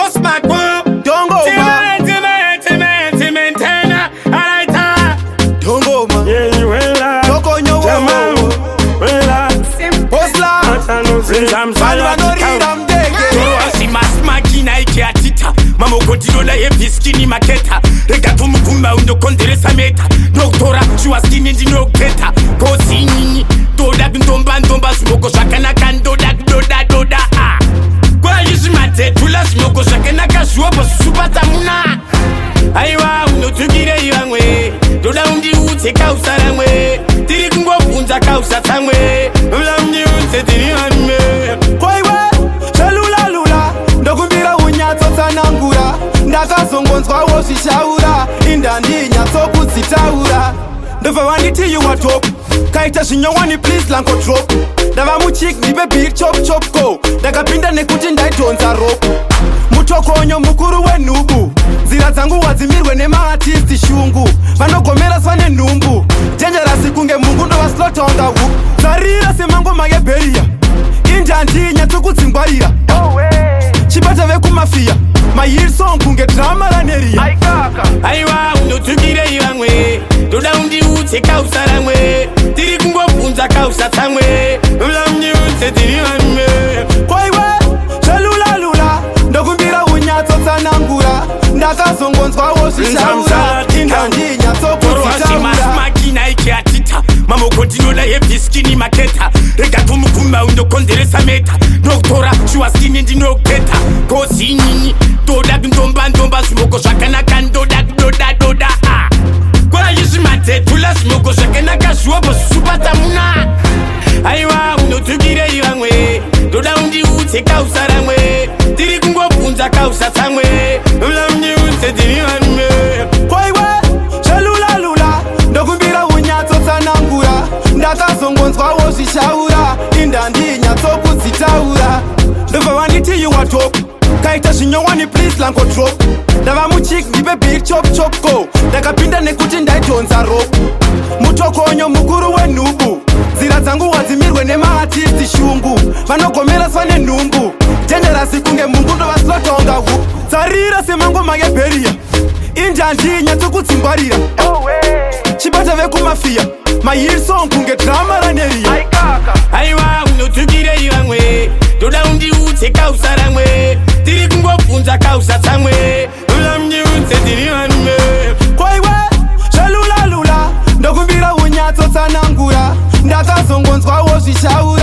Osmako. Dongoma. Dongoma. Tokonyo. Hustler. Vanhu vanorira mudege. Zvimasmakina ikeatita mamoko, ndinoda heavy maketa. Rega tomukumba undokonzeresa meta, ndokutora shuwa skini ndinogeta kozinini. Ndoda kundomba ndomba zvimoko zvakanaka, ndoda kudoda doda a kwayi zvimadhetula zvimoko zvakanaka zviwobvo zvisupatsamuna. Aiwa, unotukirei vamwe? Ndoda undiudze kausaramwe, tiri kungobvunza kausatsamwe. Ndoda undiudze, tiri varume. Koiwe zvelulalula, ndokumbira unyatsotsanangura. Ndakazongonzwawo zvishaura, inda ndinyatsokudzitaura. Ndobva vanditi you are top, kaita zvinyowani, please lango drop. Ndava muchik, ndipe beat, chop chop go. Ndakapinda nekuti ndaidhonza rope, mutokonyo mukuru wenhubu. Nzira dzangu wadzimirwe nemaartist, shungu vanogomeraswa nenhumbu. Dangerous kunge mungu, ndovaslotonga hu dzarira semangoma yebheriya. Inda ndinyatsokudzingwarira, chibata vekumafiya mahit song kunge drama raNeria. Aiwa, unotukirei vamwe? Ndoda undiudze kausaramwe, tiri kungobvunza kausatsamwe. Ndoda undiudze, tiri varume. Koiwe zvelulalula, ndokumbira unyatsotsanangura. Ndakazongonzwawo zvishaura, inda ndinyatsokudzitaura. Zvimasmakina ikeatita mamoko, ndinoda heavy skini maketa. Rega tomukumba undokonzeresa meta, ndokutora shuwa skini ndinogeta kozinini. Ndoda kundomba ndomba zvimoko zvakanaka, ndoda kudoda doda a kwayi zvimadhetula zvimoko zvakanaka zviwobvo zvisupatsamuna. Aiwa, unotukirei vamwe? Ndoda undiudze kausaramwe, tiri kungobvunza kausatsamwe. Ndoda undiudze, tiri varume. Koiwe zvelulalula, ndokumbira unyatsotsanangura. Ndakazongonzwawo zvishaura, inda ndinyatsokudzitaura. Ndobva vanditi you are top, kaita zvinyowani, please lango drop. Ndava muchik, ndipe beat, chop chop go. Ndakapinda nekuti ndaidhonza rope, mutokonyo mukuru wenhubu. Nzira dzangu wadzimirwe nemaartist, shungu vanogomeraswa nenhumbu. Dangerous kunge mungu, ndovaslotonga hu dzarira semangoma yebheriya. Inda ndinyatsokudzingwarira, chibata vekumafiya mahit song kunge drama raNeria. Aiwa, unotukirei vamwe? Ndoda undiudze kausaramwe, tiri kungobvunza kausatsamwe. Ndoda undiudze, tiri varume. Koiwe zvelulalula, ndokumbira unyatsotsanangura. Ndakazongonzwawo zvishaura.